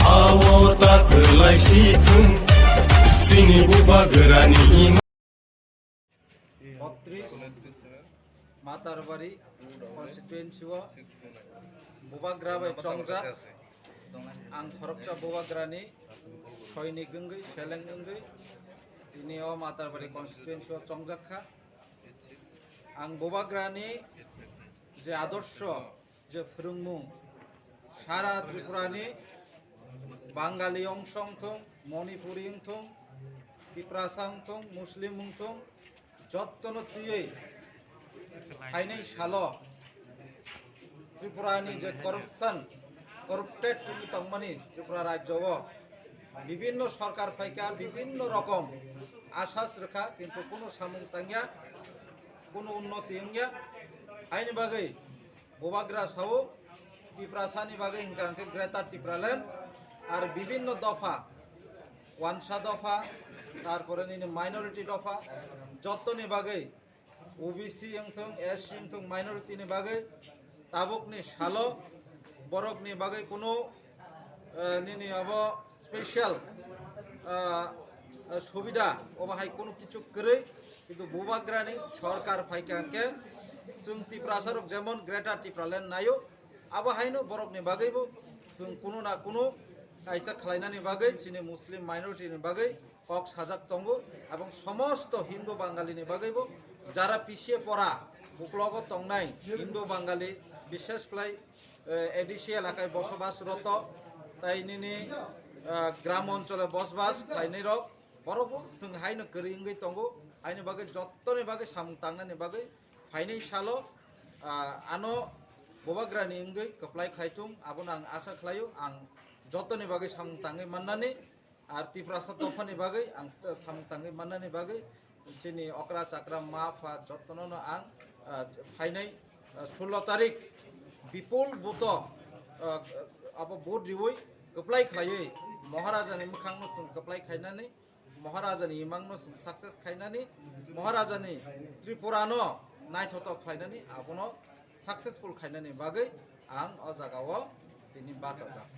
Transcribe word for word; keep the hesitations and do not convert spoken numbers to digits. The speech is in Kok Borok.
Awo ta kwlai si thung, chini bubagrani ima. Botris, Matarbari constituency o bubagra bai chongjak. Ang khoroksa bubagrani soinik wngwi, seleng wngwi tini o Matarbari constituency o chongjak kha. Ang bubagrani je adorsho, je phwrwngmung sara Tripurani Bangali wngthung, Manipuri wngthung, Tiprasa wngthung, Muslim wngthung, jottono twiwi phainai salo Tripurani je corruption, corrupted wngwi tongmani Tripura rajyo o bibinno sorkar phaikha, bibinno rokom asas rwkha, kintu kunu samung tangya, kunu unnoti wngya. Haini bagwi bubagra sao, Tiprasani bagwi hwnkha hwnkhe Greater Tipraland, ar bibinno dopha, wansa dopha, tarpore nini minority dopha, jottoni bagwi O B C wngthung, S C wngthung, minority ni bagwi tabukni salo borokni bagwi kunu, eh, nini abo special, eh, eh, subida obo hai kunu kichu kwrwi, kintu bubagrani sorkar phaikha hwnkhe chwng Tiprasa rok jemon Greater Tipraland naio, abo haino borokni bagwibo chwng kunu na kunu kaisa khlainani bagwi chini Muslim minority ni bagwi kok sajak tongo, ebong somosto Hindu Bangali ni bagwibo jara pisiye pora uklogo tongnai Hindu Bangali, bishesh khlai, eh, A D C elakai bosobas roto, tai nini, eh, gram onchole bosbas khlainai rok, borokbo chwng haino kwrwi wngwi tongo, haini bagwi jottoni bagwi samung tangnani bagwi phainai salo, ah, ano bubagrani wngwi kwplai khlai thung, abono ang asa khlaio, ang jottoni bagwi samung tangwi mannani. Ar Tiprasa dophani bagwi ang samung tangwi mannani bagwi chini okra chakra ma pha jotono no ang, ah, phainai, ah, sullo tarik bipul buto, ah, abo vote riwi kwplai khlaiwi Maharajani mwkhangno chwng kwplai khainani, Maharajani imangno chwng success khainani, Maharajani Tripurano naithotok khlainani, abono successful khainani bagwi ang o jagao tini bachajak.